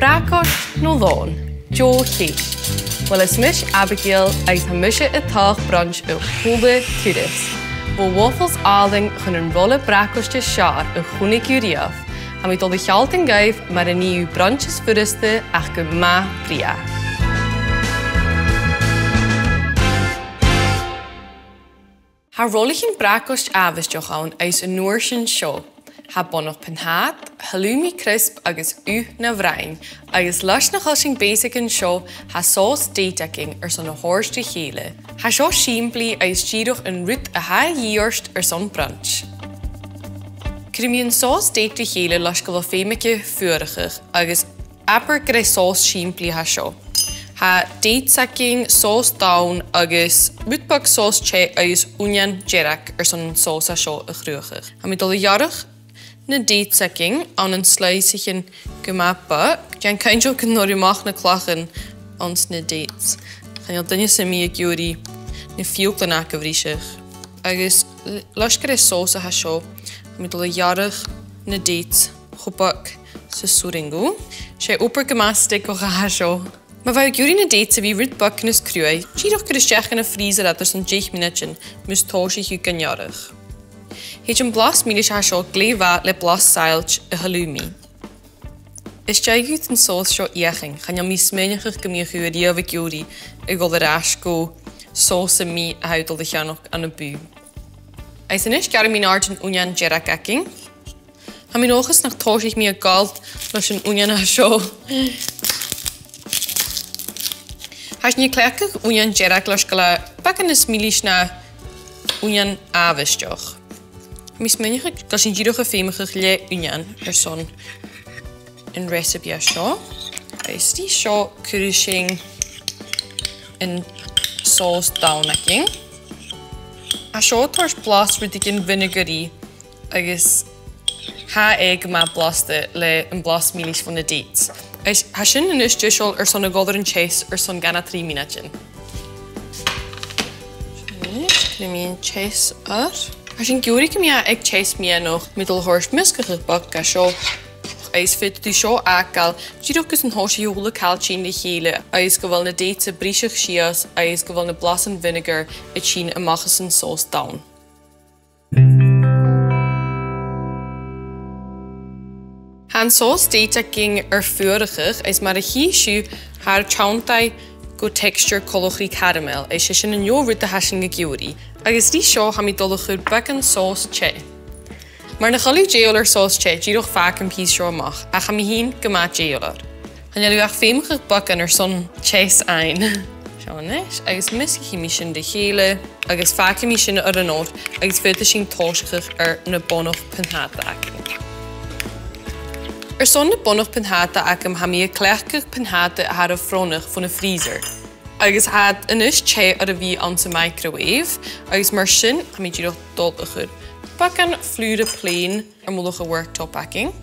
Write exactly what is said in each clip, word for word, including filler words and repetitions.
Bracaist no lòn? Deagh cheist. Uill, is mise Abigail agus tha mise a' toirt brunch a h-uile turas. Bho waffles àlainn chun an rola bracaist as fheàrr a chunnaic thu riamh. Tha mi a' dol a shealltainn dhuibh mar a nì thu brunch as furasta ach gu math brèagha. Tha roilichean bracaist àbhaisteach ann agus an uair sin seo. Tha bonnach buntàta, halloumi crisp agus ugh na bhroinn, agus leis na h-uile sìon basic an seo, tha sòs date againn airson a thoirt ri chèile. Tha seo sìmplidh agus dìreach an rud a tha a dhìth ort airson brunch. Cuiridh mi an sòs date ri chèile leis gu bheil feum aige fuarachadh agus abair gur e sòs sìmplidh a tha seo. Tha dates againn, sòs donn agus rud beag sòis teth agus uinnean dearg airson an sòs a tha seo a chruthachadh. Tha mi a' dol a ghearradh na dates againn ann an sliceachan gu math beag. Dèan cinnteach gun toir thu a-mach na clachan anns na dates. Chan eil duine sam bith ag iarraidh na fiaclan aca a bhriseadh. Agus l-, leis gur e sòs a tha seo, tha mi a' dol a ghearradh na dates cho beag 's as urrainn dhomh. 'S e obair gu math stiogach a tha seo. Ma bha thu ag iarraidh na dates a bhith rud beag nas cruaidhe, dìreach cuir a-steach dhan a' freezer iad airson deich mionaidean mus tòisich thu gan gearradh. Thèid am blas milis a tha seo glè mhath le blas saillte a' halloumi. Is dòcha gun tèid an sòs seo fheuchainn, chan eil mi a' smaoineachadh gum bi a h-uile duine riamh ag iarraidh a dhol air ais gu sòs sam bith a tha thu a' dol a cheannach ann am bùth. Agus a-nis gearraidh mi an-àirde an uinnean dearg againn. Tha mi an dòchas nach tòisich mi a' gabhail leis an uinnean a tha seo. Tha sinn a' cleachdadh uinnean dearg leis gu bheil e beagan nas milis na uinnean àbhaisteach. Tha mi a' smaoineachadh gu bheil sinn dìreach a' feumachadh leth-uinnean airson an recipe a seo. Agus ri seo cuiridh sinn an sòs donn againn. Tha seo a' toirt blas rudeigin vinegar-y agus tha e gu math blasta le am blas milis bho na dates. Agus tha sin a-nis deiseil airson a dhol air an teas airson dhà no trì mionaidean. Sin e, cuiridh mi an teas air. Tha sinn ag iarraidh gum bi e aig teas meadhanach, tha mi a' dol a thoirt measgachadh beag dha seo. Agus faodaidh tu seo fhàgail dìreach gus an tòisich a h-uile càil a' tighinn ri chèile, agus gu bheil na dates a' briseadh sìos, agus gu bheil na blasan vinegar a' tighinn a-mach às an sòs donn. Tha an sòs date againn air fuarachadh, is mar a chì sibh, tha e air tionndadh gu texture coltach ri caramel, is 's e sin an deagh rud a tha sinn ag iarraidh. Agus ri seo, tha mi a' dol a chur beagan sòs teth. Mura h-eil thu dèidheil air sòs teth, dìreach fàg am pìos seo a-mach, ach tha mi fhìn gu math dèidheil air. Chan eil thu ach feumachadh beagan airson teas fhaighinn. Seo a-nis, agus measgaichidh mi sin ri chèile, agus fàgaidh mi sin air an adhar, agus faodaidh sinn tòiseachadh air na bonnach buntàta againn. Airson na bonnach buntàta agam, tha mi a' cleachdadh buntàta a tha air a bhronnadh bhon a' freezer. Agus tha iad a-nis teth air a bhith anns a' mhicrowave, agus mar sin, tha mi dìreach a' dol a chur beagan flùr plèan air mullach a' worktop againn.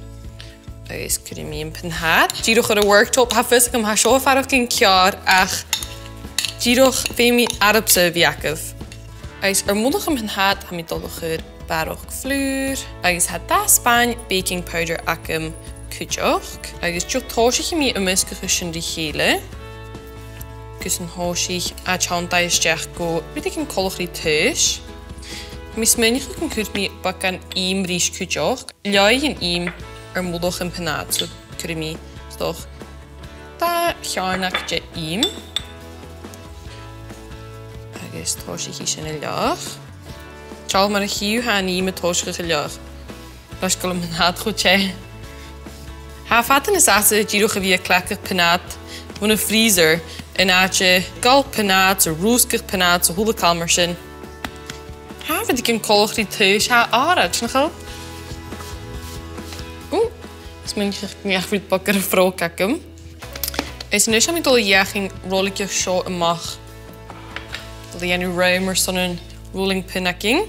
Agus cuiridh mi am buntàta dìreach air a' worktop, tha fios agam, tha seo a' faireachdainn ceàrr, ach dìreach feumaidh arb-sa a bhith agaibh. Agus air mullach am buntàta, tha mi a' dol a chur barrachd flùir, agus tha dà spàin baking powder agam cuideachd, agus dìreach tòisichidh mi am measgachadh sin ri chèile, gus an tòisich e a' tionndadh a-steach gu rudeigin coltach ri taois. Tha mi a' smaoineachadh gun cuir mi beagan ìm ris cuideachd, leaghadh an ìm air mullach am buntàta, so cuiridh mi, 's dòcha, dà cheàrnag de dh'ìm. Agus tòisichidh sin a leaghadh. Seall mar a chì thu, tha an t-ìm a' tòiseachadh a leaghadh. Leis gu bheil am buntàta cho teth. Tha e fada nas fhasa dìreach a bhith a' cleachdadh buntàta bhon a' freezer, an àite a' gabhail buntàta, a' rùsgadh buntàta, a h-uile càil mar sin. Tha e rudeigin coltach ri taois, tha e àraid, nach eil? Ò, is mi a' smaoineachadh gun deach rud beag air a' bhròg agam. Is a-nis tha mi a' dol a dh'fheuchainn roiligeadh seo a-mach. Dol a dhèanamh rùm airson an rolling pin againn.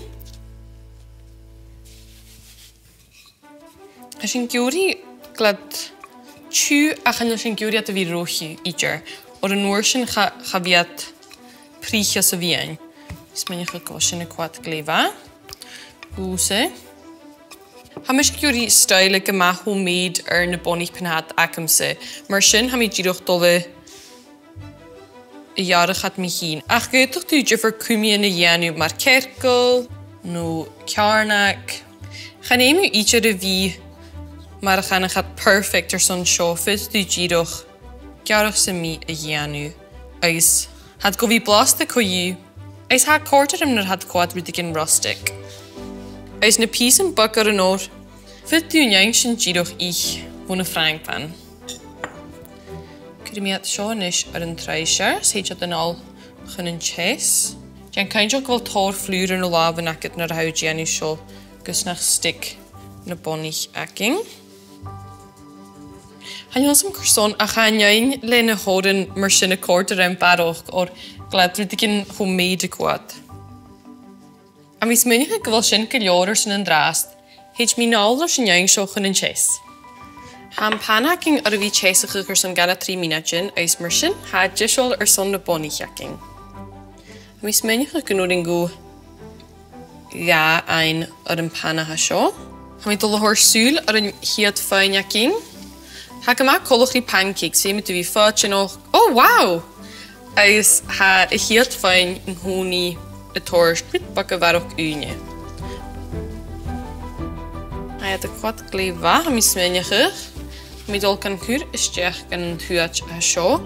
Tha sinn ag iarraidh gu bheil iad tiugh, ach chan eil sinn ag iarraidh iad a bhith ro thiugh idir. Oir an uair sin cha, cha bhi iad prìseil sa mheadhan. Is mi a' smaoineachadh gu bheil sin a' coimhead glè mhath. Thusa. Tha mise ag iarraidh stoidhle gu math homemade air na bonnaich buntàta agamsa. Mar sin, tha mi dìreach a' dol a, a ghearradh iad mi fhìn. Ach dh'fhaodadh tu diofar cumaidhean a dhèanamh mar cearcall, no ceàrnag. Chan fheum thu idir a bhith mar a chanadh iad perfect airson seo, faodaidh tu dìreach gearradh sam bith a dhèanamh. Agus tha iad gu bhith blasta co-dhiù. Agus tha e a' còrdadh rium nuair a tha iad a' coimhead rudeigin rustic. Agus na pìosan beaga an òr, faodaidh tu an fheadhainn sin dìreach ithe bho na fraingean. Cuiridh mi iad seo a-nis air an truinnsear, 's thèid iad a-null chun an teas. Dèan cinnteach gu bheil tòrr flùr air na làmhan agad nuair a tha thu a' dèanamh seo, gus nach stick na bonnaich againn. Chan eil fhios agam carson, ach tha an fheadhainn le na h-òrain mar sin a' còrdadh rium barrachd, oir glan rudeigin homemade a' coimhead. Tha mi a' smaoineachadh gu bheil sin gu leòr airson an-dràsta. Thèid mi a-null leis an fheadhainn seo chun an teas. Tha am pana againn air a bhith teasachadh airson gu trì mionaidean, agus mar sin, tha e deiseil airson na bonnaich againn. Tha mi a' smaoineachadh gun urrainn dhomh dhà fhaighinn air am pana a tha seo. Tha mi a' dol a thoirt sùil air a' chiad fheadhainn againn. Tha e gu math coltach ri pancakes, feumaidh tu a bhith foighidneach. Oh, wow! Agus tha a' chiad fheadhainn an-còmhnaidh a' toirt rud beag a bharrachd ùine. Tha iad a' coimhead glè mhath, tha mi a' smaoineachadh. Tha mi a' dol gan cur a-steach dhan an t-uair a tha seo,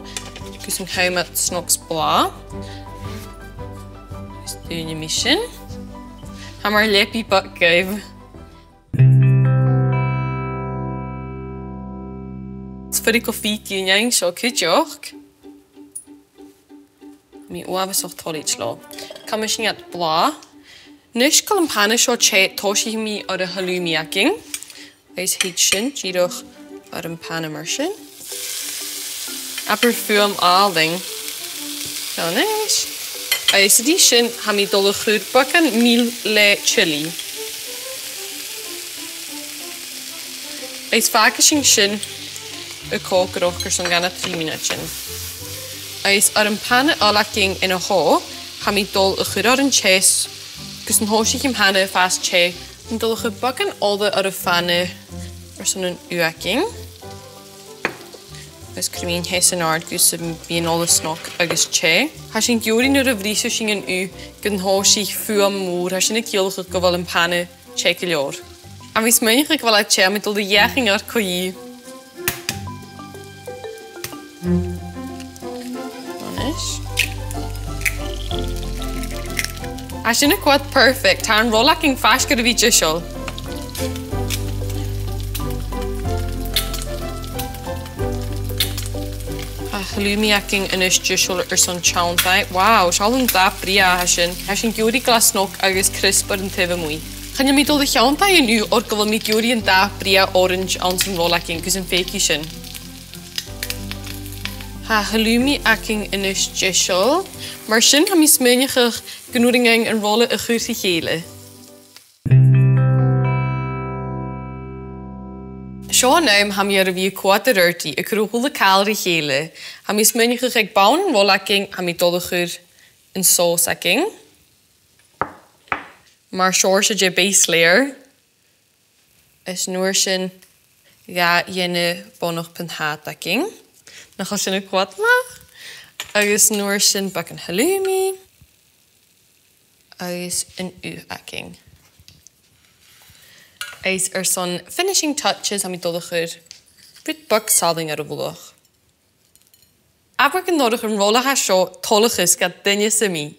gus an cùm iad snog 's blàth. Agus dùinidh mi sin. Tha mar leabaidh beag dhuibh. Is fheudar gu bheil fios againn seo cuideachd. Tha mi uabhasach toilichte leotha. Cumaidh sinn iad blàth. A-nis gu bheil am pana seo teth, tòisichidh mi air a' halloumi againn. Agus thèid sin dìreach air am pana mar sin. Abair fuaim àlainn. Seo a-nis. Agus an dèidh sin, tha mi a' dol a chur beagan mil le chili. Agus fàgaidh sinn sin a' còcaireachd airson gu trì mionaidean. Agus air am pana ola againn an-seo, tha mi a' dol a chur air an teas, gus an tòisich am pana a' fàs teth, tha mi a' dol a chur beagan ola air a' phana airson an ugh againn. Agus cuiridh mi an teas an-àirde gus am bi an ola snog agus teth. Tha sinn ag iarraidh nuair a bhriseas sinn an ugh gun tòisich fuaim mòr, tha sin a' ciallachadh gu bheil am pana teth gu leòr. Tha mi a' smaoineachadh gu bheil e teth, tha mi a' dol a dh'fheuchainn air co-dhiù. A-nis. Tha sin a' coimhead perfect, tha an roll againn faisg air a bhith deiseil. Tha halloumi againn a-nis deiseil airson tionndadh. Wow, seall an dath brèagha a tha sin. Tha sin ag iarraidh gu bheil e snog agus crisp air an taobh a-muigh. Chan eil mi a' dol a thionndadh an ugh oir gu bheil mi ag iarraidh an dath brèagha orains anns an roll againn gus am faic sinn. Tha halloumi againn a-nis deiseil. Mar sin, tha mi a' smaoineachadh gun urrainn dhuinn an roll a chur ri chèile. Seo an àm a tha mi air a bhith a' coimhead air adhart, a' cur a h-uile càil ri chèile. Tha mi a' smaoineachadh aig bonn an roll againn, tha mi a' dol a chur an sòs againn. Mar seòrsa de base layer. Is an uair sin, dhà dhe na bonnaich buntàta againn. Nach eil sin a' coimhead math? Agus an uair sin, beagan halloumi. Agus an ugh againn. Agus airson finishing touches, tha mi a' dol a chur rud beag salainn air a mhullach. Abair gun toireadh an roll a tha seo toileachas do dhuine sam bith.